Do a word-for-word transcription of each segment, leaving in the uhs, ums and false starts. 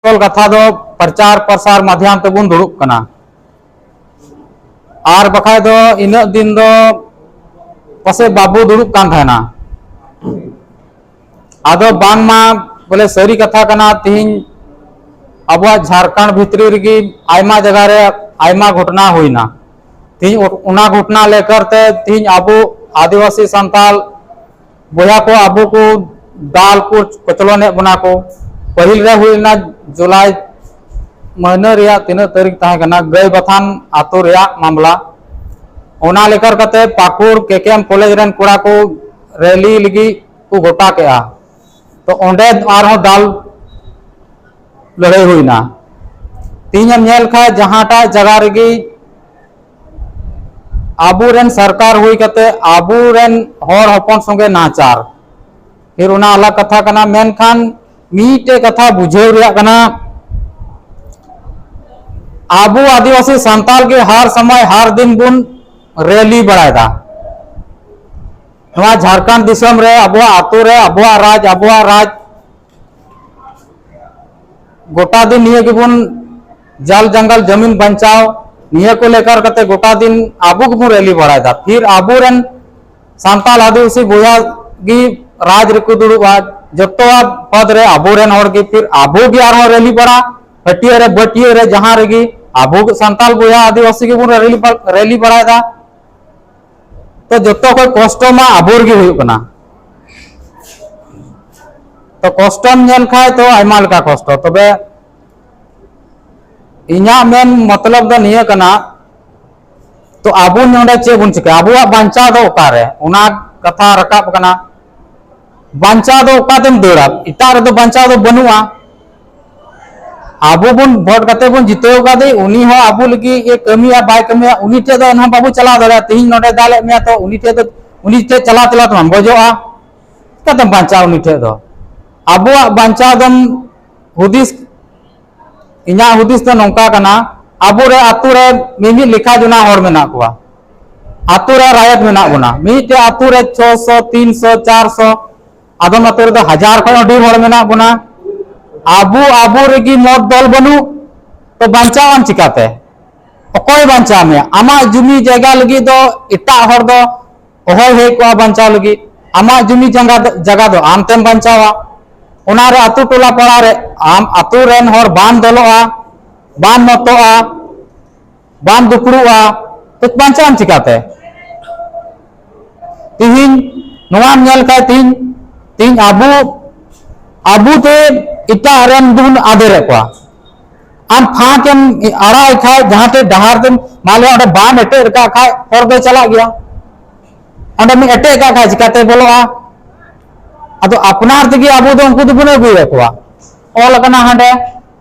ᱠᱟᱛᱷᱟ ᱫᱚ ᱯᱨᱚᱪᱟᱨ ᱯᱨᱚᱥᱟᱨ ᱢᱟᱫᱷᱭᱚᱢ ᱛᱮᱵᱚᱱ ᱫᱩᱲᱩᱵ ᱠᱟᱱᱟ᱾ ᱟᱨ ᱵᱟᱠᱷᱟᱡ ᱫᱚ ᱤᱱᱟᱹᱜ ᱫᱤᱱ ᱫᱚ ᱯᱟᱥᱮᱡ ᱵᱟᱵᱚ ᱫᱩᱲᱩᱵ ᱠᱟᱱ ᱛᱟᱦᱮᱱᱟ᱾ ᱟᱫᱚ ᱵᱟᱝᱢᱟ ᱵᱚᱞᱮ ᱥᱟᱹᱨᱤ ᱠᱟᱛᱷᱟ ᱠᱟᱱᱟ, ᱛᱤᱦᱤᱧ ᱟᱵᱚᱣᱟᱜ ᱡᱷᱟᱲᱠᱷᱚᱸᱰ ᱵᱷᱤᱛᱨᱤ ᱨᱮᱜᱮ ᱟᱭᱢᱟ ᱡᱟᱭᱜᱟ ᱨᱮ ᱟᱭᱢᱟ ᱜᱷᱚᱴᱚᱱᱟ ᱦᱩᱭᱱᱟ᱾ ᱛᱤᱦᱤᱧ ᱚᱱᱟ ᱜᱷᱚᱴᱚᱱᱟ ᱞᱮᱠᱟᱨ ᱛᱮ ᱛᱤᱦᱤᱧ ᱟᱵᱚ ᱟᱹᱫᱤᱵᱟᱹᱥᱤ ᱥᱟᱱᱛᱟᱞ ᱵᱚᱭᱦᱟ ᱠᱚ ᱟᱵᱚ ᱠᱚ ᱫᱟᱞ ᱠᱚ ᱠᱚᱪᱞᱚᱱᱮᱫ ᱵᱚᱱᱟ ᱠᱚ᱾ ᱯᱟᱹᱦᱤᱞ ᱨᱮ ᱦᱩᱭ ᱞᱮᱱᱟ ᱡᱩᱞᱟᱭ ᱢᱟᱹᱦᱱᱟᱹ ᱨᱮᱭᱟᱜ ᱛᱤᱱᱟᱹᱜ ᱛᱟᱹᱨᱤᱠᱷ ᱛᱟᱦᱮᱸ ᱠᱟᱱᱟ, ᱜᱟᱹᱭᱵᱟᱛᱷᱟᱱ ᱟᱛᱳ ᱨᱮᱭᱟᱜ ᱢᱟᱢᱞᱟ᱾ ᱚᱱᱟ ᱞᱮᱠᱟ ᱠᱟᱛᱮ ᱯᱟᱹᱠᱩᱲ ᱠᱮ ᱠᱮ ᱮᱢ ᱠᱚᱞᱮᱡᱽ ᱨᱮᱱ ᱠᱚᱲᱟ ᱠᱚ ᱨᱮᱞᱤ ᱞᱟᱹᱜᱤᱫ ᱠᱚ ᱜᱚᱴᱟ ᱠᱮᱜᱼᱟ᱾ ᱛᱚ ᱚᱸᱰᱮ ᱟᱨᱦᱚᱸ ᱫᱟᱞ ᱞᱟᱹᱲᱦᱟᱹᱭ ᱦᱩᱭᱱᱟ᱾ ᱛᱮᱦᱮᱧ ᱮᱢ ᱧᱮᱞ ᱠᱷᱟᱱ ᱡᱟᱦᱟᱸᱴᱟᱜ ᱡᱟᱭᱜᱟ ᱨᱮᱜᱮ ᱟᱵᱚᱨᱮᱱ ᱥᱚᱨᱠᱟᱨ ᱦᱩᱭ ᱠᱟᱛᱮ ᱟᱵᱚᱨᱮᱱ ᱦᱚᱲ ᱦᱚᱯᱚᱱ ᱥᱚᱸᱜᱮ ᱱᱟᱦᱟᱪᱟᱨ, ᱯᱷᱤᱨ ᱚᱱᱟ ᱟᱞᱟᱜᱽ ᱠᱟᱛᱷᱟ ᱠᱟᱱᱟ᱾ ᱢᱮᱱᱠᱷᱟᱱ ᱢᱤᱫᱴᱮᱡ ᱠᱟᱛᱷᱟ ᱵᱩᱡᱷᱟᱹᱣ ᱨᱮᱭᱟᱜ ᱠᱟᱱᱟ, ᱟᱵᱚ ᱟᱹᱫᱤᱵᱟᱹᱥᱤ ᱥᱟᱱᱛᱟᱞ ᱜᱮ ᱦᱟᱨ ᱥᱚᱢᱚᱭ ᱦᱟᱨ ᱫᱤᱱ ᱵᱚᱱ ᱨᱮᱞᱤ ᱵᱟᱲᱟᱭᱮᱫᱟ᱾ ᱱᱚᱣᱟ ᱡᱷᱟᱲᱠᱷᱚᱸᱰ ᱫᱤᱥᱚᱢ ᱨᱮ ᱟᱵᱚᱣᱟᱜ ᱟᱛᱳ ᱨᱮ ᱟᱵᱚᱣᱟᱜ ᱨᱟᱡᱽ, ᱟᱵᱚᱣᱟᱜ ᱨᱟᱡᱽ ᱜᱚᱴᱟ ᱫᱤᱱ ᱱᱤᱭᱟᱹ ᱜᱮᱵᱚᱱ ᱡᱟᱞ ᱡᱟᱝᱜᱟᱞ ᱡᱟᱢᱤᱱ ᱵᱟᱧᱪᱟᱣ, ᱱᱤᱭᱟᱹ ᱠᱚ ᱞᱮᱠᱟᱨ ᱠᱟᱛᱮ ᱜᱚᱴᱟ ᱫᱤᱱ ᱟᱵᱚ ᱜᱮᱵᱚᱱ ᱨᱮᱞᱤ ᱵᱟᱲᱟᱭᱮᱫᱟ᱾ ᱯᱷᱤᱨ ᱟᱵᱚᱨᱮᱱ ᱥᱟᱱᱛᱟᱞ ᱟᱹᱫᱤᱵᱟᱹᱥᱤ ᱵᱚᱭᱦᱟ ᱜᱮ ᱨᱟᱡᱽ ᱨᱮᱠᱚ ᱫᱩᱲᱩᱵᱼᱟ, ᱡᱚᱛᱚᱣᱟᱜ ᱯᱚᱫ ᱨᱮ ᱟᱵᱚᱨᱮᱱ ᱦᱚᱲ ᱜᱮ, ᱯᱷᱤᱨ ᱟᱵᱚ ᱜᱮ ᱟᱨᱦᱚᱸ ᱨᱮᱞᱤ ᱵᱟᱲᱟ, ᱦᱟᱹᱴᱤᱭᱟᱹ ᱨᱮ ᱵᱟᱹᱴᱤᱭᱟᱹ ᱨᱮ ᱡᱟᱦᱟᱸ ᱨᱮᱜᱮ ᱟᱵᱚ ᱥᱟᱱᱛᱟᱞ ᱵᱚᱭᱦᱟ ᱟᱹᱫᱤᱵᱟᱹᱥᱤ ᱜᱮᱵᱚᱱ ᱨᱮᱞᱤ ᱵᱟ-, ᱨᱮᱞᱤ ᱵᱟᱲᱟᱭᱮᱫᱟ᱾ ᱛᱚ ᱡᱚᱛᱚ ᱠᱷᱚᱱ ᱠᱚᱥᱴᱚ ᱢᱟ ᱟᱵᱚ ᱨᱮᱜᱮ ᱦᱩᱭᱩᱜ ᱠᱟᱱᱟ᱾ ᱛᱚ ᱠᱚᱥᱴᱚᱢ ᱧᱮᱞ ᱠᱷᱟᱡ ᱛᱚ ᱟᱭᱢᱟ ᱞᱮᱠᱟ ᱠᱚᱥᱴᱚ᱾ ᱛᱚᱵᱮ ᱤᱧᱟᱹᱜ ᱢᱮᱱ ᱢᱚᱛᱞᱚᱵ ᱫᱚ ᱱᱤᱭᱟᱹ ᱠᱟᱱᱟ, ᱛᱚ ᱟᱵᱚ ᱱᱚᱰᱮ ᱪᱮᱫ ᱵᱚᱱ ᱪᱤᱠᱟᱹᱭᱟ? ᱟᱵᱚᱣᱟᱜ ᱵᱟᱧᱪᱟᱣ ᱫᱚ ᱚᱠᱟᱨᱮ? ᱚᱱᱟ ᱠᱟᱛᱷᱟ ᱨᱟᱠᱟᱵ ᱠᱟᱱᱟ᱾ ᱵᱟᱧᱪᱟᱣ ᱫᱚ ᱚᱠᱟᱛᱮᱢ ᱫᱟᱹᱲᱟ? ᱮᱴᱟᱜ ᱨᱮᱫᱚ ᱵᱟᱧᱪᱟᱣ ᱫᱚ ᱵᱟᱹᱱᱩᱜᱼᱟ᱾ ᱟᱵᱚ ᱵᱚᱱ ᱵᱷᱳᱴ ᱠᱟᱛᱮ ᱵᱚᱱ ᱡᱤᱛᱟᱹᱣ ᱠᱟᱫᱮ, ᱩᱱᱤ ᱦᱚᱸ ᱟᱵᱚ ᱞᱟᱹᱜᱤᱫ ᱮ ᱠᱟᱹᱢᱤᱭᱟ ᱵᱟᱭ ᱠᱟᱹᱢᱤᱭᱟ, ᱩᱱᱤ ᱴᱷᱮᱡ ᱫᱚ ᱮᱱᱦᱚᱸ ᱵᱟᱵᱚ ᱪᱟᱞᱟᱣ ᱫᱟᱲᱮᱭᱟᱜᱼᱟ᱾ ᱛᱮᱦᱮᱧ ᱱᱚᱰᱮ ᱫᱟᱞᱮᱫ ᱢᱮᱭᱟ, ᱛᱚ ᱩᱱᱤ ᱴᱷᱮᱡ ᱫᱚ, ᱩᱱᱤ ᱴᱷᱮᱡ ᱪᱟᱞᱟᱣ ᱪᱟᱞᱟᱣ ᱛᱮᱢᱟᱢ ᱜᱚᱡᱚᱜᱼᱟ᱾ ᱪᱤᱠᱟᱛᱮᱢ ᱵᱟᱧᱪᱟᱣᱟ ᱩᱱᱤ ᱴᱷᱮᱡ ᱫᱚ? ᱟᱵᱚᱣᱟᱜ ᱵᱟᱧᱪᱟᱣ ᱫᱚᱢ ᱦᱩᱫᱤᱥ, ᱤᱧᱟᱹᱜ ᱦᱩᱫᱤᱥ ᱫᱚ ᱱᱚᱝᱠᱟ ᱠᱟᱱᱟ, ᱟᱵᱚ ᱨᱮ ᱟᱛᱳ ᱨᱮ ᱢᱤᱢᱤᱫ ᱞᱮᱠᱷᱟ ᱡᱚᱱᱟ ᱦᱚᱲ ᱢᱮᱱᱟᱜ ᱠᱚᱣᱟ᱾ ᱟᱛᱳ ᱨᱮ ᱨᱟᱭᱚᱛ ᱢᱮᱱᱟᱜ ᱵᱚᱱᱟ, ᱢᱤᱫᱴᱮᱡ ᱟᱛᱳ ᱨᱮ ᱪᱷᱚᱥᱚ, ᱛᱤᱱᱥᱚ, ᱪᱟᱨᱥᱚ, ᱟᱫᱚᱢ ᱟᱛᱳ ᱨᱮᱫᱚ ᱦᱟᱡᱟᱨ ᱠᱷᱚᱱ ᱦᱚᱸ ᱰᱷᱮᱨ ᱦᱚᱲ ᱢᱮᱱᱟᱜ ᱵᱚᱱᱟ᱾ ᱟᱵᱚ ᱟᱵᱚ ᱨᱮᱜᱮ ᱢᱚᱛ ᱫᱚᱞ ᱵᱟᱹᱱᱩᱜ, ᱛᱚ ᱵᱟᱧᱪᱟᱣ ᱟᱢ ᱪᱤᱠᱟᱛᱮ? ᱚᱠᱚᱭ ᱵᱟᱧᱪᱟᱣ ᱢᱮᱭᱟ? ᱟᱢᱟᱜ ᱡᱩᱢᱤ ᱡᱟᱭᱜᱟ ᱞᱟᱹᱜᱤᱫ ᱫᱚ ᱮᱴᱟᱜ ᱦᱚᱲ ᱫᱚ ᱚᱦᱚᱭ ᱦᱮᱡ ᱠᱚᱜᱼᱟ ᱵᱟᱧᱪᱟᱣ ᱞᱟᱹᱜᱤᱫ᱾ ᱟᱢᱟᱜ ᱡᱩᱢᱤ ᱡᱟᱸᱜᱟ ᱫᱚ, ᱡᱟᱭᱜᱟ ᱫᱚ ᱟᱢ ᱛᱮᱢ ᱵᱟᱧᱪᱟᱣᱟ᱾ ᱚᱱᱟ ᱨᱮ ᱟᱹᱛᱩ ᱴᱚᱞᱟ ᱯᱟᱲᱟ ᱨᱮ ᱟᱢ ᱟᱹᱛᱩ ᱨᱮᱱ ᱦᱚᱲ ᱵᱟᱢ ᱫᱚᱞᱚᱜᱼᱟ, ᱵᱟᱢ ᱢᱚᱛᱚᱜᱼᱟ, ᱵᱟᱢ ᱫᱩᱯᱲᱩᱵᱼᱟ, ᱛᱚ ᱵᱟᱧᱪᱟᱣ ᱟᱢ ᱪᱤᱠᱟᱛᱮ? ᱛᱤᱦᱤᱧ ᱱᱚᱣᱟᱢ ᱧᱮᱞ ᱠᱷᱟᱡ, ᱛᱤᱦᱤᱧ, ᱛᱤᱦᱤᱧ ᱟᱵᱚ, ᱟᱵᱚ ᱛᱮ ᱮᱴᱟᱜ ᱨᱮᱱ ᱵᱚᱱ ᱟᱫᱮᱨᱮᱫ ᱠᱚᱣᱟ᱾ ᱟᱢ ᱯᱷᱟᱸᱠ ᱮᱢ ᱟᱲᱟᱜ ᱮ ᱠᱷᱟᱡ, ᱡᱟᱦᱟᱸ ᱛᱮ ᱰᱟᱦᱟᱨ ᱛᱮᱢ, ᱢᱟᱱᱞᱤᱭᱟ ᱚᱸᱰᱮ ᱵᱟᱢ ᱮᱴᱮᱫ ᱨᱟᱠᱟᱵ ᱠᱷᱟᱡ, ᱦᱚᱲ ᱫᱚᱭ ᱪᱟᱞᱟᱜ ᱜᱮᱭᱟ᱾ ᱚᱸᱰᱮᱢ ᱮᱴᱮᱫ ᱠᱟᱜ ᱠᱷᱟᱡ, ᱪᱤᱠᱟᱛᱮ ᱵᱚᱞᱚᱜᱼᱟ? ᱟᱫᱚ ᱟᱯᱱᱟᱨ ᱛᱮᱜᱮ ᱟᱵᱚ ᱫᱚ ᱩᱱᱠᱩ ᱫᱚᱵᱚᱱ ᱟᱹᱜᱩᱭᱮᱫ ᱠᱚᱣᱟ᱾ ᱚᱞ ᱟᱠᱟᱱᱟ ᱦᱟᱸᱰᱮ,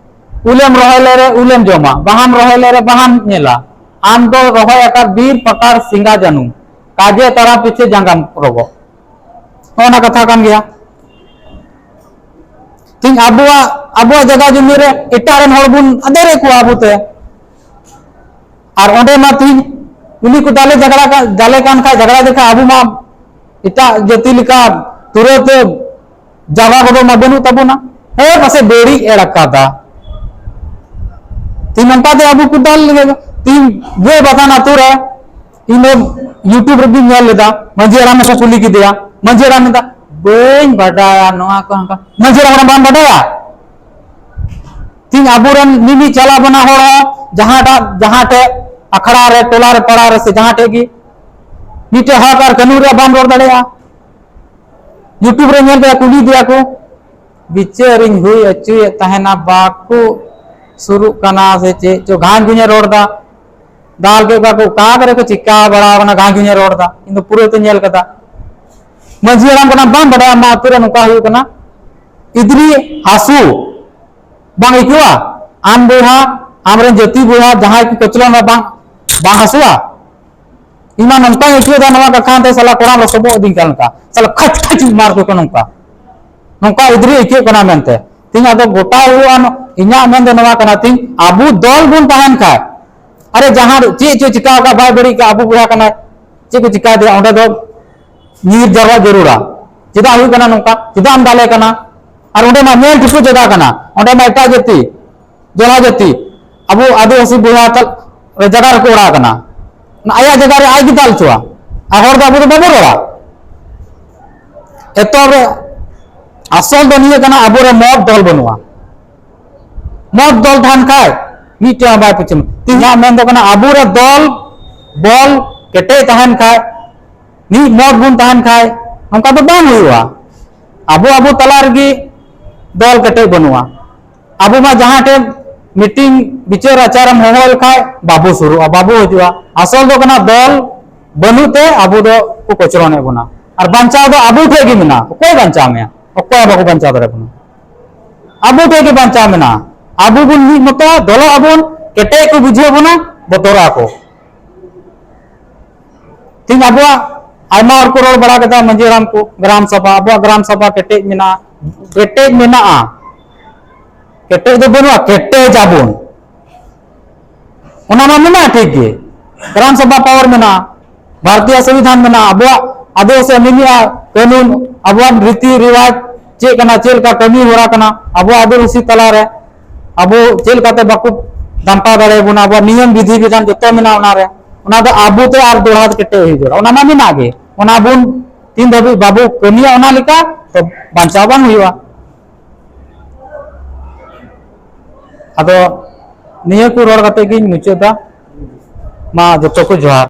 "ᱩᱞᱮᱢ ᱨᱚᱦᱚᱭ ᱞᱮᱨᱮ ᱩᱞᱮᱢ ᱡᱚᱢᱟ, ᱵᱟᱦᱟᱢ ᱨᱚᱦᱚᱭ ᱞᱮᱨᱮ ᱵᱟᱦᱟᱢ ᱧᱮᱞᱟ, ᱟᱢ ᱫᱚ ᱨᱚᱦᱚᱭ ᱟᱠᱟᱫ ᱵᱤᱨ ᱯᱟᱠᱟᱲ ᱥᱮᱸᱜᱟ ᱡᱟᱹᱱᱩᱢ, ᱠᱟᱡᱮ ᱛᱟᱨᱟ ᱯᱤᱪᱷᱮ ᱡᱟᱸᱜᱟᱢ ᱨᱚᱜᱚᱜ᱾" ᱱᱚᱜᱼᱚ ᱱᱟ ᱠᱟᱛᱷᱟ ᱠᱟᱱ ᱜᱮᱭᱟ᱾ ᱛᱤᱦᱤᱧ ᱟᱵᱚᱣᱟᱜ, ᱟᱵᱚᱣᱟᱜ ᱡᱟᱭᱜᱟ ᱡᱩᱢᱤ ᱨᱮ ᱮᱴᱟᱜ ᱨᱮᱱ ᱦᱚᱲ ᱵᱚᱱ ᱟᱫᱮᱨᱮᱫ ᱠᱚᱣᱟ ᱟᱵᱚᱛᱮ᱾ ᱟᱨ ᱚᱸᱰᱮ ᱢᱟ ᱛᱤᱦᱤᱧ ᱩᱱᱤ ᱠᱚ ᱫᱟᱞᱮ ᱡᱷᱟᱜᱽᱲᱟ ᱠᱟ-, ᱫᱟᱞᱮ ᱠᱟᱱ ᱠᱷᱟᱡ, ᱡᱷᱟᱜᱽᱲᱟ ᱞᱮᱠᱷᱟᱱ ᱟᱵᱚ ᱢᱟ ᱮᱴᱟᱜ ᱡᱟᱹᱛᱤ ᱞᱮᱠᱟ ᱛᱩᱨᱟᱹᱛ ᱡᱟᱜᱟ ᱠᱚᱫᱚ ᱢᱟ ᱵᱟᱹᱱᱩᱜ ᱛᱟᱵᱚᱱᱟ᱾ ᱦᱮᱸ, ᱯᱟᱥᱮ ᱵᱟᱹᱲᱤᱡ ᱮᱲ ᱟᱠᱟᱫᱟ᱾ ᱛᱤᱦᱤᱧ ᱱᱚᱝᱠᱟ ᱛᱮ ᱟᱵᱚ ᱠᱚ ᱫᱟᱞ ᱞᱮᱠᱟ, ᱛᱤᱦᱤᱧ ᱜᱟᱹᱭ ᱵᱟᱛᱟᱱ ᱟᱛᱳ ᱨᱮ ᱤᱧ ᱫᱚ YouTube ᱨᱮᱜᱮᱧ ᱧᱮᱞ ᱞᱮᱫᱟ, ᱢᱟᱹᱡᱷᱤ ᱦᱟᱲᱟᱢ ᱠᱚ ᱠᱩᱞᱤ ᱠᱮᱫᱮᱭᱟ, ᱢᱟᱹᱡᱷᱤ ᱦᱟᱲᱟᱢ ᱢᱮᱱᱫᱟ, "ᱵᱟᱹᱧ ᱵᱟᱰᱟᱭᱟ ᱱᱚᱣᱟ ᱠᱚ ᱦᱟᱱᱠᱟ᱾" ᱢᱟᱹᱡᱷᱤ ᱦᱟᱲᱟᱢ ᱵᱟᱢ ᱵᱟᱰᱟᱭᱟ? ᱛᱤᱦᱤᱧ ᱟᱵᱚᱨᱮᱱ ᱢᱤᱢᱤᱫ ᱪᱟᱞᱟᱣ ᱵᱚᱱᱟ ᱦᱚᱲ ᱦᱚᱸ ᱡᱟᱦᱟᱸᱴᱟᱜ, ᱡᱟᱦᱟᱸ ᱴᱷᱮᱡ ᱟᱠᱷᱲᱟ ᱨᱮ, ᱴᱚᱞᱟ ᱨᱮ, ᱯᱟᱲᱟ ᱨᱮ ᱥᱮ ᱡᱟᱦᱟᱸ ᱴᱷᱮᱡ ᱜᱮ ᱢᱤᱫᱴᱮᱡ ᱦᱚᱠ ᱟᱨ ᱠᱟᱹᱱᱩᱱ ᱨᱮᱭᱟᱜ ᱵᱟᱢ ᱨᱚᱲ ᱫᱟᱲᱮᱭᱟᱜᱼᱟ᱾ YouTube ᱨᱮ ᱧᱮᱞ ᱠᱮᱫᱟ, ᱠᱩᱞᱤ ᱫᱮᱭᱟ ᱠᱚ, ᱵᱤᱪᱟᱹᱨᱤᱧ ᱦᱩᱭ ᱦᱚᱪᱚᱭᱮᱫ ᱛᱟᱦᱮᱱᱟ, ᱵᱟᱠᱚ ᱥᱩᱨᱩᱜ ᱠᱟᱱᱟ ᱥᱮ ᱪᱮᱫ ᱪᱚ, ᱜᱷᱟᱸᱡ ᱜᱷᱩᱸᱡ ᱮ ᱨᱚᱲ ᱫᱟ, ᱫᱟᱞ ᱠᱮᱫ ᱠᱚᱣᱟ ᱠᱚ, ᱚᱠᱟ ᱠᱚᱨᱮ ᱠᱚ ᱪᱤᱠᱟ ᱵᱟᱲᱟ ᱟᱠᱟᱱᱟ, ᱜᱷᱟᱸᱡ ᱜᱷᱩᱸᱡ ᱮ ᱨᱚᱲ ᱫᱟ, ᱤᱧ ᱫᱚ ᱯᱩᱨᱟᱹ ᱛᱮ ᱧᱮᱞ ᱠᱟᱫᱟ᱾ ᱢᱟᱹᱡᱷᱤ ᱦᱟᱲᱟᱢ ᱠᱟᱱᱟ, ᱵᱟᱢ ᱵᱟᱰᱟᱭᱟ ᱟᱢᱟᱜ ᱟᱹᱛᱩ ᱨᱮ ᱱᱚᱝᱠᱟ ᱦᱩᱭᱩᱜ ᱠᱟᱱᱟ? ᱤᱫᱽᱨᱤ ᱦᱟᱹᱥᱩ ᱵᱟᱝ ᱟᱹᱭᱠᱟᱹᱣᱟ? ᱟᱢ ᱵᱚᱭᱦᱟ, ᱟᱢᱨᱮᱱ ᱡᱟᱹᱛᱤ ᱵᱚᱭᱦᱟ ᱡᱟᱦᱟᱸᱭ ᱠᱚ ᱠᱚᱪᱞᱚᱱ ᱨᱮ ᱵᱟᱝ, ᱵᱟᱝ ᱦᱟᱹᱥᱩᱣᱟ? ᱤᱧ ᱢᱟ ᱱᱚᱝᱠᱟᱧ ᱟᱹᱭᱠᱟᱹᱣ ᱮᱫᱟ, ᱱᱚᱣᱟ ᱠᱟᱛᱷᱟ ᱛᱮ ᱥᱟᱞᱟ ᱠᱚᱲᱟ ᱞᱚᱥᱚᱫᱚᱜ ᱤᱫᱤᱧ ᱠᱟᱱ ᱞᱮᱠᱟ, ᱥᱟᱞᱟ ᱠᱷᱟᱪ ᱠᱷᱟᱪ ᱤᱧ ᱢᱟᱨ ᱠᱚ ᱠᱟᱱᱟ ᱱᱚᱝᱠᱟ, ᱱᱚᱝᱠᱟ ᱤᱫᱽᱨᱤ ᱟᱹᱭᱠᱟᱹᱜ ᱠᱟᱱᱟ ᱢᱮᱱᱛᱮ᱾ ᱛᱮᱦᱮᱧ ᱟᱫᱚ ᱜᱚᱴᱟ ᱦᱩᱭᱩᱜᱼᱟ, ᱱᱚ-, ᱤᱧᱟᱹᱜ ᱢᱮᱱ ᱫᱚ ᱱᱚᱣᱟ ᱠᱟᱱᱟ, ᱛᱮᱦᱮᱧ ᱟᱵᱚ ᱫᱚᱞ ᱵᱚᱱ ᱛᱟᱦᱮᱱ ᱠᱷᱟᱡ, ᱟᱨᱮ ᱡᱟᱦᱟᱸ ᱨᱮ ᱪᱮᱫ ᱪᱚ ᱪᱤᱠᱟ ᱟᱠᱟᱫ, ᱵᱟᱭ ᱵᱟᱹᱲᱤᱡ ᱟᱠᱟᱫ, ᱟᱵᱚ ᱵᱚᱭᱦᱟ ᱠᱟᱱᱟᱭ, ᱪᱮᱫ ᱠᱚ ᱪᱤᱠᱟᱭ ᱫᱟ, ᱚᱸᱰᱮ ᱫᱚ ᱧᱤᱨ ᱡᱟᱣᱨᱟ ᱡᱟᱹᱨᱩᱲᱟ᱾ ᱪᱮᱫᱟᱜ ᱦᱩᱭᱩᱜ ᱠᱟᱱᱟ ᱱᱚᱝᱠᱟ? ᱪᱮᱫᱟᱜ ᱮᱢ ᱫᱟᱞᱮ ᱠᱟᱱᱟ? ᱟᱨ ᱚᱸᱰᱮ ᱢᱟ ᱧᱮᱞ ᱴᱷᱤᱠ ᱡᱟᱭᱜᱟ ᱠᱟᱱᱟ, ᱚᱸᱰᱮ ᱢᱟ ᱮᱴᱟᱜ ᱡᱟᱹᱛᱤ, ᱡᱚᱱᱟ ᱡᱟᱹᱛᱤ, ᱟᱵᱚ ᱟᱹᱫᱤᱵᱟᱹᱥᱤ ᱵᱚᱭᱦᱟ ᱛᱟᱞ-, ᱨᱮ ᱡᱟᱭᱜᱟ ᱨᱮᱠᱚ ᱚᱲᱟᱜ ᱠᱟᱱᱟ᱾ ᱚᱱᱟ ᱟᱭᱟᱜ ᱡᱟᱭᱜᱟ ᱨᱮ ᱟᱡ ᱜᱮ ᱫᱟᱞ ᱦᱚᱪᱚᱣᱟ, ᱟᱨ ᱦᱚᱲ ᱫᱚ ᱟᱵᱚ ᱫᱚ ᱵᱟᱵᱚ ᱨᱚᱲᱟ᱾ ᱮᱛᱚᱦᱚᱵ ᱨᱮ ᱟᱥᱚᱞ ᱫᱚ ᱱᱤᱭᱟᱹ ᱠᱟᱱᱟ, ᱟᱵᱚᱨᱮ ᱢᱚᱛ ᱫᱚᱞ ᱵᱟᱹᱱᱩᱜᱼᱟ᱾ ᱢᱚᱛ ᱫᱚᱞ ᱛᱟᱦᱮᱱ ᱠᱷᱟᱡ ᱢᱤᱫᱴᱮᱱ ᱦᱚᱸ ᱵᱟᱭ ᱯᱤᱪᱷᱟᱹᱱ᱾ ᱤᱧᱟᱹᱜ ᱢᱮᱱ ᱫᱚ ᱠᱟᱱᱟ, ᱟᱵᱚᱨᱮ ᱫᱚᱞ ᱵᱚᱞ ᱠᱮᱴᱮᱡ ᱛᱟᱦᱮᱱ ᱠᱷᱟᱡ, ᱢᱤᱫ ᱢᱚᱛ ᱵᱚᱱ ᱛᱟᱦᱮᱱ ᱠᱷᱟᱡ, ᱱᱚᱝᱠᱟ ᱫᱚ ᱵᱟᱝ ᱦᱩᱭᱩᱜᱼᱟ᱾ ᱟᱵᱚ ᱟᱵᱚ ᱛᱟᱞᱟ ᱨᱮᱜᱮ ᱫᱚᱞ ᱠᱮᱴᱮᱡ ᱵᱟᱹᱱᱩᱜᱼᱟ᱾ ᱟᱵᱚ ᱢᱟ ᱡᱟᱦᱟᱸ ᱴᱷᱮᱱ ᱢᱤᱴᱤᱝ ᱵᱤᱪᱟᱹᱨ ᱟᱪᱟᱨᱮᱢ ᱦᱚᱦᱚ ᱞᱮᱠᱷᱟᱡ ᱵᱟᱵᱚ ᱥᱩᱨᱩᱜᱼᱟ, ᱵᱟᱵᱚ ᱦᱤᱡᱩᱜᱼᱟ᱾ ᱟᱥᱚᱞ ᱫᱚ ᱠᱟᱱᱟ, ᱫᱚᱞ ᱵᱟᱹᱱᱩᱜ ᱛᱮ ᱟᱵᱚ ᱫᱚ ᱠᱚ ᱠᱚᱪᱞᱚᱱᱮᱫ ᱵᱚᱱᱟ᱾ ᱟᱨ ᱵᱟᱧᱪᱟᱣ ᱫᱚ ᱟᱵᱚ ᱴᱷᱮᱡ ᱜᱮ ᱢᱮᱱᱟᱜᱼᱟ᱾ ᱚᱠᱚᱭ ᱵᱟᱧᱪᱟᱣ ᱢᱮᱭᱟ? ᱚᱠᱚᱭ ᱦᱚᱸ ᱵᱟᱠᱚ ᱵᱟᱧᱪᱟᱣ ᱫᱟᱲᱮᱭᱟᱵᱚᱱᱟ᱾ ᱟᱵᱚ ᱴᱷᱮᱡ ᱜᱮ ᱵᱟᱧᱪᱟᱣ ᱢᱮᱱᱟᱜᱼᱟ᱾ ᱟᱵᱚ ᱵᱚᱱ ᱢᱤᱫ ᱢᱚᱛᱚᱜᱼᱟ, ᱫᱚᱞᱚᱜ ᱟᱵᱚᱱ, ᱠᱮᱴᱮᱡ ᱠᱚ ᱵᱩᱡᱷᱟᱹᱣ ᱵᱚᱱᱟ, ᱵᱚᱛᱚᱨᱚᱜᱼᱟ ᱠᱚ᱾ ᱛᱮᱦᱮᱧ ᱟᱵᱚᱣᱟᱜ ᱟᱭᱢᱟ ᱦᱚᱲ ᱠᱚ ᱨᱚᱲ ᱵᱟᱲᱟ ᱠᱮᱫᱟ, ᱢᱟᱹᱡᱷᱤ ᱦᱟᱲᱟᱢ ᱠᱚ, ᱜᱨᱟᱢ ᱥᱚᱵᱷᱟ, ᱟᱵᱚᱣᱟᱜ ᱜᱨᱟᱢ ᱥᱚᱵᱷᱟ ᱠᱮᱴᱮᱡ ᱢᱮᱱᱟᱜᱼᱟ, ᱠᱮᱴᱮᱡ ᱢᱮᱱᱟᱜᱼᱟ, ᱠᱮᱴᱮᱡ ᱫᱚ ᱵᱟᱹᱱᱩᱜᱼᱟ, ᱠᱮᱴᱮᱡ ᱟᱵᱚᱱ᱾ ᱚᱱᱟ ᱢᱟ ᱢᱮᱱᱟᱜᱼᱟ, ᱴᱷᱤᱠ ᱜᱮ, ᱜᱨᱟᱢ ᱥᱚᱵᱷᱟ ᱯᱟᱣᱟᱨ ᱢᱮᱱᱟᱜᱼᱟ, ᱵᱷᱟᱨᱚᱛᱤᱭᱚ ᱥᱚᱝᱵᱤᱫᱷᱟᱱ ᱢᱮᱱᱟᱜᱼᱟ, ᱟᱵᱚᱣᱟᱜ ᱟᱹᱫᱤᱵᱟᱹᱥᱤ ᱢᱤᱢᱤᱫ ᱠᱟᱹᱱᱩᱱ, ᱟᱵᱚᱣᱟᱜ ᱨᱤᱛᱤ ᱨᱮᱣᱟᱡᱽ ᱪᱮᱫ ᱠᱟᱱᱟ, ᱪᱮᱫ ᱞᱮᱠᱟ ᱠᱟᱹᱢᱤ ᱦᱚᱨᱟ ᱠᱟᱱᱟ, ᱟᱵᱚᱣᱟᱜ ᱟᱹᱫᱤᱵᱟᱹᱥᱤ ᱛᱟᱞᱟᱨᱮ ᱟᱵᱚ ᱪᱮᱫ ᱞᱮᱠᱟᱛᱮ ᱵᱟᱠᱚ ᱫᱟᱢᱯᱟ ᱫᱟᱲᱮᱭᱟᱵᱚᱱᱟ, ᱟᱵᱚᱣᱟᱜ ᱱᱤᱭᱚᱢ ᱵᱤᱫᱷᱤ ᱵᱤᱫᱷᱟᱱ ᱡᱚᱛᱚ ᱢᱮᱱᱟᱜᱼᱟ ᱚᱱᱟᱨᱮ᱾ ᱚᱱᱟ ᱫᱚ ᱟᱵᱚ ᱛᱮ ᱟᱨ ᱫᱚᱦᱲᱟ ᱛᱮ ᱠᱮᱴᱮᱡ ᱦᱩᱭ ᱡᱚᱲᱟ, ᱚᱱᱟ ᱢᱟ ᱢᱮᱱᱟᱜ ᱜᱮ᱾ ᱚᱱᱟ ᱵᱚᱱ ᱛᱤᱱ ᱫᱷᱟᱹᱵᱤᱡ ᱵᱟᱵᱚ ᱠᱟᱹᱢᱤᱭᱟ ᱚᱱᱟ ᱞᱮᱠᱟ, ᱛᱚ ᱵᱟᱧᱪᱟᱣ ᱵᱟᱝ ᱦᱩᱭᱩᱜᱼᱟ᱾ ᱟᱫᱚ ᱱᱤᱭᱟᱹ ᱠᱚ ᱨᱚᱲ ᱠᱟᱛᱮ ᱜᱤᱧ ᱢᱩᱪᱟᱹᱫᱟ᱾ ᱢᱟ ᱡᱚᱛᱚ ᱠᱚ ᱡᱚᱦᱟᱨ᱾